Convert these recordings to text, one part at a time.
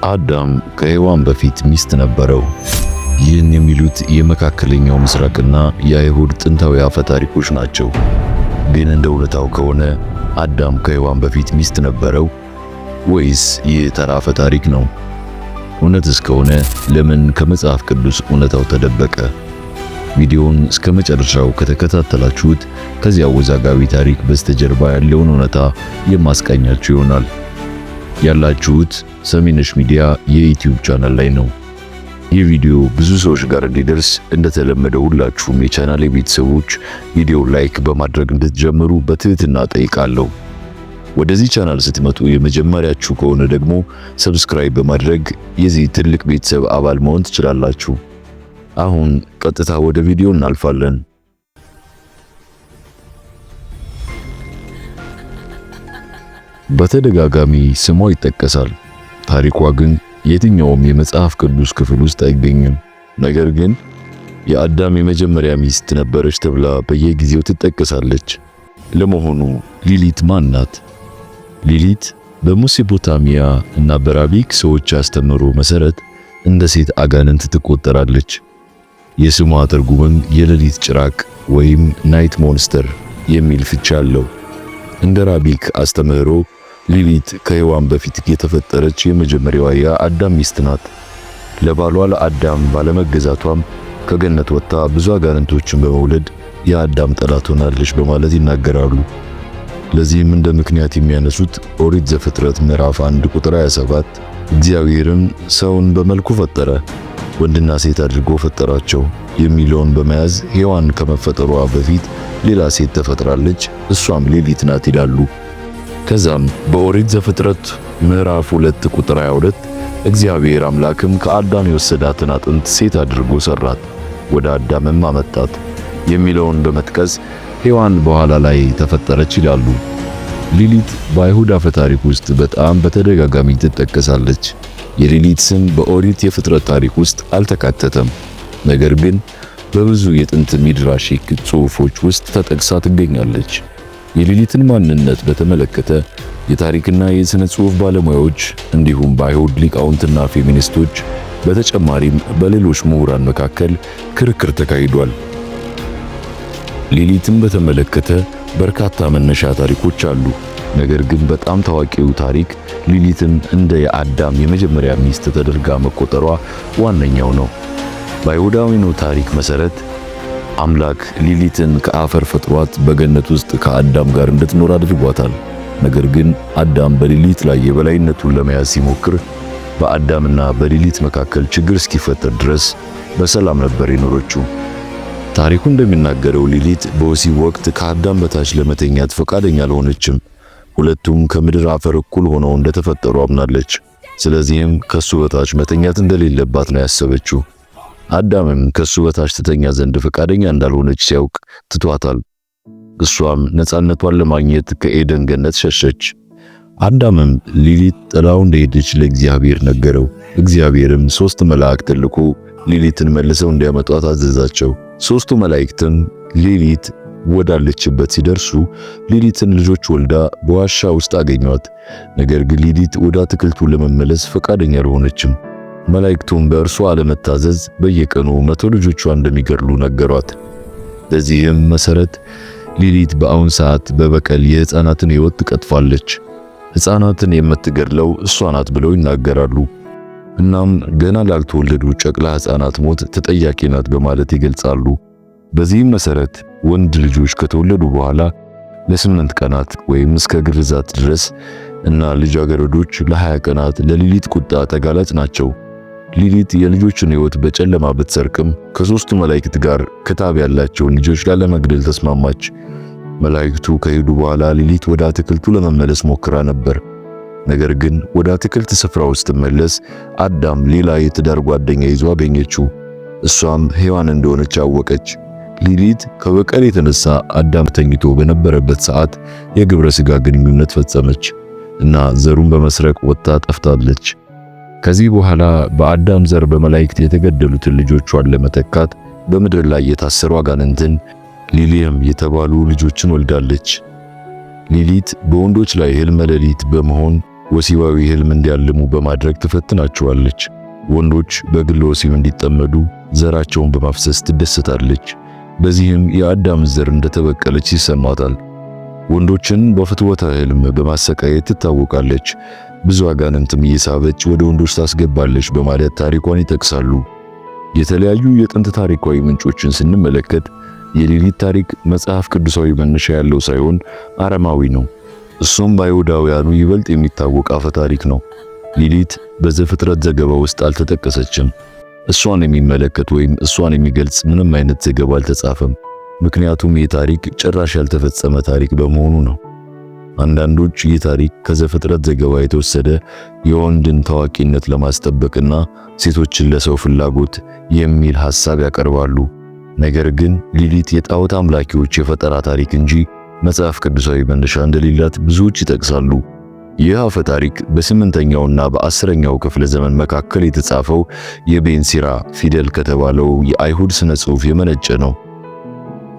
አዳም ከሔዋን በፊት ሚስት ነበረው። ይህን የሚሉት የመካከለኛው ምስራቅና የአይሁድ ጥንታዊ አፈ ታሪኮች ናቸው። ግን እንደ እውነታው ከሆነ አዳም ከሔዋን በፊት ሚስት ነበረው ወይስ ይህ ተራ አፈ ታሪክ ነው? እውነትስ ከሆነ ለምን ከመጽሐፍ ቅዱስ እውነታው ተደበቀ? ቪዲዮውን እስከ መጨረሻው ከተከታተላችሁት ከዚያ አወዛጋቢ ታሪክ በስተጀርባ ያለውን እውነታ የማስቃኛችሁ ይሆናል። ያላችሁት ሰሚነሽ ሚዲያ የዩቲዩብ ቻናል ላይ ነው። ይህ ቪዲዮ ብዙ ሰዎች ጋር እንዲደርስ እንደተለመደው ሁላችሁም የቻናሌ ቤተሰቦች ቪዲዮ like በማድረግ እንድትጀምሩ በትህትና ጠይቃለሁ። ወደዚህ ቻናል ስትመጡ የመጀመሪያችሁ ከሆነ ደግሞ subscribe በማድረግ የዚህ ትልቅ ቤተሰብ አባል መሆን ትችላላችሁ። አሁን ቀጥታ ወደ ቪዲዮ እናልፋለን። በተደጋጋሚ ስሟ ይጠቀሳል። ታሪኳ ግን የትኛውም የመጽሐፍ ቅዱስ ክፍል ውስጥ አይገኝም። ነገር ግን የአዳም የመጀመሪያ ሚስት ነበረች ተብላ በየጊዜው ትጠቀሳለች። ለመሆኑ ሊሊት ማን ናት? ሊሊት በሜሶፖታሚያ እና በራቢክ ሰዎች አስተምህሮ መሰረት እንደ ሴት አጋንንት ትቆጠራለች። የስሟ ትርጉምም የሌሊት ጭራቅ ወይም night monster የሚል ፍቺ አለው። እንደ ራቢክ አስተምህሮ ሊሊት ከሔዋን በፊት የተፈጠረች የመጀመሪያዋ የአዳም ሚስት ናት። ለባሏ ለአዳም ባለመገዛቷም ከገነት ወጥታ ብዙ አጋንንቶችን በመውለድ የአዳም ጠላት ሆናለች በማለት ይናገራሉ። ለዚህም እንደ ምክንያት የሚያነሱት ኦሪት ዘፍጥረት ምዕራፍ 1 ቁጥር 27 እግዚአብሔርም ሰውን በመልኩ ፈጠረ፣ ወንድና ሴት አድርጎ ፈጠራቸው የሚለውን በመያዝ ሔዋን ከመፈጠሯ በፊት ሌላ ሴት ተፈጥራለች፣ እሷም ሊሊት ናት ይላሉ። ከዛም በኦሪት ዘፍጥረት ምዕራፍ 2 ቁጥር 22 እግዚአብሔር አምላክም ከአዳም የወሰዳትን አጥንት ሴት አድርጎ ሰራት፣ ወደ አዳምም አመጣት የሚለውን በመጥቀስ ሔዋን በኋላ ላይ ተፈጠረች ይላሉ። ሊሊት በአይሁድ አፈ ታሪክ ውስጥ በጣም በተደጋጋሚ ትጠቀሳለች። የሊሊት ስም በኦሪት የፍጥረት ታሪክ ውስጥ አልተካተተም። ነገር ግን በብዙ የጥንት ሚድራሺክ ጽሑፎች ውስጥ ተጠቅሳ ትገኛለች። የሊሊትን ማንነት በተመለከተ የታሪክና የሥነ ጽሑፍ ባለሙያዎች እንዲሁም በአይሁድ ሊቃውንትና ፌሚኒስቶች በተጨማሪም በሌሎች ምሁራን መካከል ክርክር ተካሂዷል። ሊሊትን በተመለከተ በርካታ መነሻ ታሪኮች አሉ። ነገር ግን በጣም ታዋቂው ታሪክ ሊሊትን እንደ የአዳም የመጀመሪያ ሚስት ተደርጋ መቆጠሯ ዋነኛው ነው። በአይሁዳዊኑ ታሪክ መሰረት አምላክ ሊሊትን ከአፈር ፈጥሯት በገነት ውስጥ ከአዳም ጋር እንድትኖር አድርጓታል። ነገር ግን አዳም በሊሊት ላይ የበላይነቱን ለመያዝ ሲሞክር በአዳምና በሊሊት መካከል ችግር እስኪፈጠር ድረስ በሰላም ነበር የኖረችው። ታሪኩ እንደሚናገረው ሊሊት በወሲብ ወቅት ከአዳም በታች ለመተኛት ፈቃደኛ አልሆነችም። ሁለቱም ከምድር አፈር እኩል ሆነው እንደተፈጠሩ አምናለች። ስለዚህም ከሱ በታች መተኛት እንደሌለባት ነው ያሰበችው። አዳምም ከሱ በታች ትተኛ ዘንድ ፈቃደኛ እንዳልሆነች ሲያውቅ ትቷታል። እሷም ነፃነቷን ለማግኘት ከኤደን ገነት ሸሸች። አዳምም ሊሊት ጥላው እንደሄደች ለእግዚአብሔር ነገረው። እግዚአብሔርም ሶስት መላእክት ልኮ ሊሊትን መልሰው እንዲያመጧት አዘዛቸው። ሶስቱ መላእክትም ሊሊት ወዳለችበት ሲደርሱ ሊሊትን ልጆች ወልዳ በዋሻ ውስጥ አገኟት። ነገር ግን ሊሊት ወደ አትክልቱ ለመመለስ ፈቃደኛ አልሆነችም። መላእክቱም በእርሷ አለመታዘዝ በየቀኑ 100 ልጆቿ እንደሚገድሉ ነገሯት። በዚህም መሰረት ሊሊት በአሁን ሰዓት በበቀል የሕፃናትን ሕይወት ትቀጥፋለች። ሕፃናትን የምትገድለው እሷ ናት ብለው ይናገራሉ። እናም ገና ላልተወለዱ ጨቅላ ሕፃናት ሞት ተጠያቂ ናት በማለት ይገልጻሉ። በዚህም መሰረት ወንድ ልጆች ከተወለዱ በኋላ ለ8 ቀናት ወይም እስከ ግርዛት ድረስ እና ልጃገረዶች ለ20 ቀናት ለሊሊት ቁጣ ተጋላጭ ናቸው። ሊሊት የልጆችን ሕይወት በጨለማ ብትሰርቅም ከሶስቱ መላእክት ጋር ክታብ ያላቸውን ልጆች ላለመግደል ተስማማች። መላእክቱ ከሄዱ በኋላ ሊሊት ወደ አትክልቱ ለመመለስ ሞክራ ነበር። ነገር ግን ወደ አትክልት ስፍራው ስትመለስ አዳም ሌላ የትዳር ጓደኛ ይዞ አገኘችው። እሷም ሔዋን እንደሆነች አወቀች። ሊሊት ከበቀል የተነሳ አዳም ተኝቶ በነበረበት ሰዓት የግብረ ሥጋ ግንኙነት ፈጸመች እና ዘሩን በመስረቅ ወጥታ ጠፍታለች። ከዚህ በኋላ በአዳም ዘር በመላእክት የተገደሉትን ልጆቿን ለመተካት በምድር ላይ የታሰሩ አጋንንትን ሊሊየም የተባሉ ልጆችን ወልዳለች። ሊሊት በወንዶች ላይ ህልመ ሌሊት በመሆን ወሲባዊ ህልም እንዲያልሙ በማድረግ ትፈትናቸዋለች። ወንዶች በግል ወሲብ እንዲጠመዱ ዘራቸውን በማፍሰስ ትደሰታለች። በዚህም የአዳም ዘር እንደተበቀለች ይሰማታል። ወንዶችን በፍትወተ ህልም በማሰቃየት ትታወቃለች። ብዙ አጋንንትም እየሳበች ወደ ወንዶች ታስገባለች በማለት ታሪኳን ይጠቅሳሉ። የተለያዩ የጥንት ታሪካዊ ምንጮችን ስንመለከት የሊሊት ታሪክ መጽሐፍ ቅዱሳዊ መነሻ ያለው ሳይሆን አረማዊ ነው። እሱም በአይሁዳውያኑ ይበልጥ የሚታወቅ አፈ ታሪክ ነው። ሊሊት በዘፍጥረት ዘገባ ውስጥ አልተጠቀሰችም። እሷን የሚመለከት ወይም እሷን የሚገልጽ ምንም አይነት ዘገባ አልተጻፈም። ምክንያቱም ይህ ታሪክ ጭራሽ ያልተፈጸመ ታሪክ በመሆኑ ነው። አንዳንዶች ይህ ታሪክ ከዘፍጥረት ዘገባ የተወሰደ የወንድን ታዋቂነት ለማስጠበቅና ሴቶችን ለሰው ፍላጎት የሚል ሐሳብ ያቀርባሉ። ነገር ግን ሊሊት የጣዖት አምላኪዎች የፈጠራ ታሪክ እንጂ መጽሐፍ ቅዱሳዊ መነሻ እንደሌላት ብዙዎች ይጠቅሳሉ። ይህ አፈ ታሪክ በስምንተኛውና በ10ኛው ክፍለ ዘመን መካከል የተጻፈው የቤንሲራ ፊደል ከተባለው የአይሁድ ስነ ጽሑፍ የመነጨ ነው።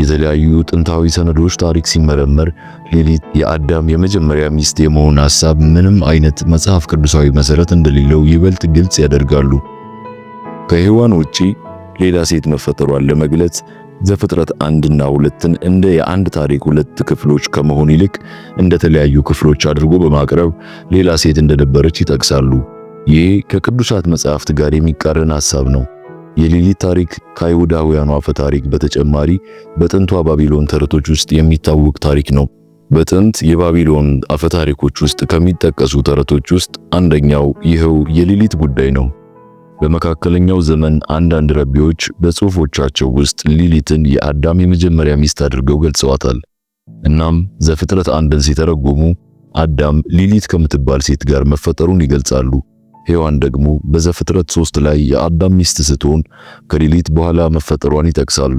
የተለያዩ ጥንታዊ ሰነዶች ታሪክ ሲመረመር ሊሊት የአዳም የመጀመሪያ ሚስት የመሆን ሐሳብ ምንም አይነት መጽሐፍ ቅዱሳዊ መሰረት እንደሌለው ይበልጥ ግልጽ ያደርጋሉ። ከሔዋን ውጪ ሌላ ሴት መፈጠሯን ለመግለጽ ዘፍጥረት 1 እና 2ን እንደ የአንድ ታሪክ ሁለት ክፍሎች ከመሆን ይልቅ እንደ ተለያዩ ክፍሎች አድርጎ በማቅረብ ሌላ ሴት እንደነበረች ይጠቅሳሉ። ይህ ከቅዱሳት መጻሕፍት ጋር የሚቃረን ሐሳብ ነው። የሊሊት ታሪክ ከአይሁዳውያኑ አፈ ታሪክ በተጨማሪ በጥንቷ ባቢሎን ተረቶች ውስጥ የሚታወቅ ታሪክ ነው። በጥንት የባቢሎን አፈ ታሪኮች ውስጥ ከሚጠቀሱ ተረቶች ውስጥ አንደኛው ይኸው የሊሊት ጉዳይ ነው። በመካከለኛው ዘመን አንዳንድ ረቢዎች በጽሑፎቻቸው ውስጥ ሊሊትን የአዳም የመጀመሪያ ሚስት አድርገው ገልጸዋታል። እናም ዘፍጥረት 1ን ሲተረጉሙ አዳም ሊሊት ከምትባል ሴት ጋር መፈጠሩን ይገልጻሉ። ሔዋን ደግሞ በዘፍጥረት 3 ላይ የአዳም ሚስት ስትሆን ከሊሊት በኋላ መፈጠሯን ይጠቅሳሉ።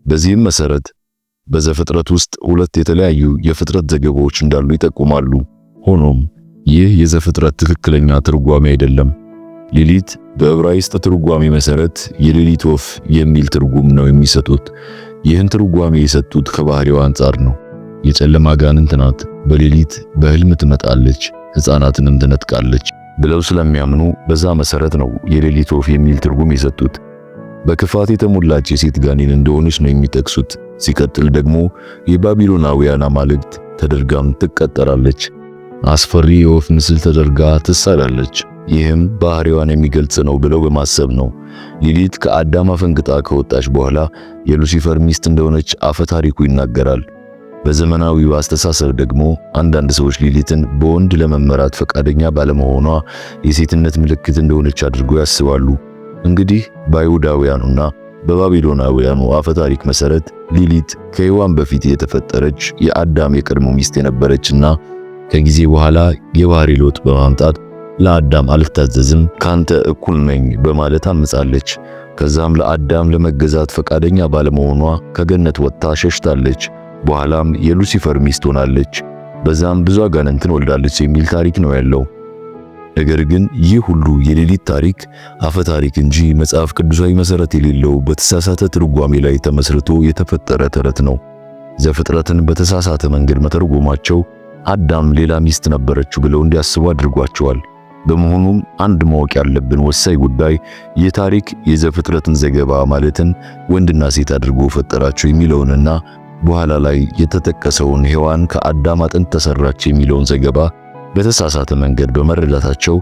በዚህም መሰረት በዘፍጥረት ውስጥ ሁለት የተለያዩ የፍጥረት ዘገባዎች እንዳሉ ይጠቁማሉ። ሆኖም ይህ የዘፍጥረት ትክክለኛ ትርጓሜ አይደለም። ሊሊት በዕብራይስጥ ትርጓሜ መሰረት የሌሊት ወፍ የሚል ትርጉም ነው የሚሰጡት። ይህን ትርጓሜ የሰጡት ከባህሪዋ አንጻር ነው። የጨለማ አጋንንት ናት፣ በሌሊት በህልም ትመጣለች፣ ሕፃናትንም ትነጥቃለች ብለው ስለሚያምኑ በዛ መሰረት ነው የሌሊት ወፍ የሚል ትርጉም የሰጡት። በክፋት የተሞላች የሴት ጋኔን እንደሆነች ነው የሚጠቅሱት። ሲቀጥል ደግሞ የባቢሎናውያን አማልክት ተደርጋም ትቀጠራለች። አስፈሪ የወፍ ምስል ተደርጋ ትሳላለች። ይህም ባህሪዋን የሚገልጽ ነው ብለው በማሰብ ነው። ሊሊት ከአዳም አፈንግጣ ከወጣች በኋላ የሉሲፈር ሚስት እንደሆነች አፈ ታሪኩ ይናገራል። በዘመናዊው አስተሳሰብ ደግሞ አንዳንድ ሰዎች ሊሊትን በወንድ ለመመራት ፈቃደኛ ባለመሆኗ የሴትነት ምልክት እንደሆነች አድርገው ያስባሉ። እንግዲህ በአይሁዳውያኑና በባቢሎናውያኑ አፈ ታሪክ መሰረት ሊሊት ከሔዋን በፊት የተፈጠረች የአዳም የቀድሞ ሚስት የነበረችና ከጊዜ በኋላ የባህሪ ለውጥ በማምጣት ለአዳም አልታዘዝም ካንተ እኩል ነኝ በማለት አምጻለች። ከዛም ለአዳም ለመገዛት ፈቃደኛ ባለመሆኗ ከገነት ወጥታ ሸሽታለች። በኋላም የሉሲፈር ሚስት ሆናለች። በዛም ብዙ አጋንንትን ወልዳለች የሚል ታሪክ ነው ያለው። ነገር ግን ይህ ሁሉ የሌሊት ታሪክ አፈ ታሪክ እንጂ መጽሐፍ ቅዱሳዊ መሰረት የሌለው በተሳሳተ ትርጓሜ ላይ ተመስርቶ የተፈጠረ ተረት ነው። ዘፍጥረትን በተሳሳተ መንገድ መተርጎማቸው አዳም ሌላ ሚስት ነበረችው ብለው እንዲያስቡ አድርጓቸዋል። በመሆኑም አንድ ማወቅ ያለብን ወሳኝ ጉዳይ ይህ ታሪክ የዘፍጥረትን ዘገባ ማለትም ወንድና ሴት አድርጎ ፈጠራቸው የሚለውንና በኋላ ላይ የተጠቀሰውን ሔዋን ከአዳም አጥንት ተሰራች የሚለውን ዘገባ በተሳሳተ መንገድ በመረዳታቸው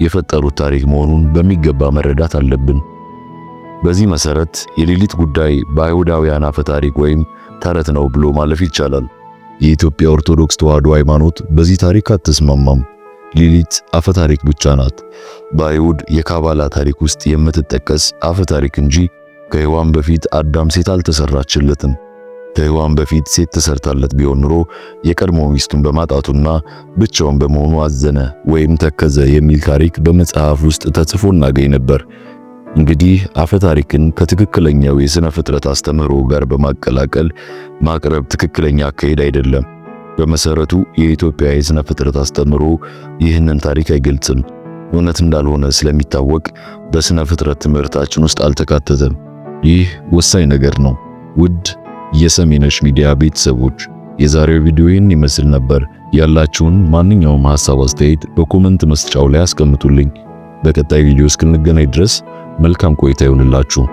የፈጠሩት ታሪክ መሆኑን በሚገባ መረዳት አለብን። በዚህ መሰረት የሌሊት ጉዳይ በአይሁዳውያን አፈ ታሪክ ወይም ተረት ነው ብሎ ማለፍ ይቻላል። የኢትዮጵያ ኦርቶዶክስ ተዋሕዶ ሃይማኖት በዚህ ታሪክ አትስማማም። ሊሊት አፈ ታሪክ ብቻ ናት። በአይሁድ የካባላ ታሪክ ውስጥ የምትጠቀስ አፈ ታሪክ እንጂ ከሔዋን በፊት አዳም ሴት አልተሰራችለትም። ከሔዋን በፊት ሴት ተሰርታለት ቢሆን ኑሮ የቀድሞ ሚስቱን በማጣቱና ብቻውን በመሆኑ አዘነ ወይም ተከዘ የሚል ታሪክ በመጽሐፍ ውስጥ ተጽፎ እናገኝ ነበር። እንግዲህ አፈ ታሪክን ከትክክለኛው የሥነ ፍጥረት አስተምህሮ ጋር በማቀላቀል ማቅረብ ትክክለኛ አካሄድ አይደለም። በመሰረቱ የኢትዮጵያ የሥነ ፍጥረት አስተምህሮ ይህንን ታሪክ አይገልጽም። እውነት እንዳልሆነ ስለሚታወቅ በሥነ ፍጥረት ትምህርታችን ውስጥ አልተካተተም። ይህ ወሳኝ ነገር ነው። ውድ የሰሚነሽ ሚዲያ ቤተሰቦች የዛሬው ቪዲዮ ይህን ይመስል ነበር። ያላችሁን ማንኛውም ሐሳብ አስተያየት በ comment መስጫው ላይ አስቀምጡልኝ። በቀጣይ ቪዲዮ እስክንገናኝ ድረስ መልካም ቆይታ ይሁንላችሁ።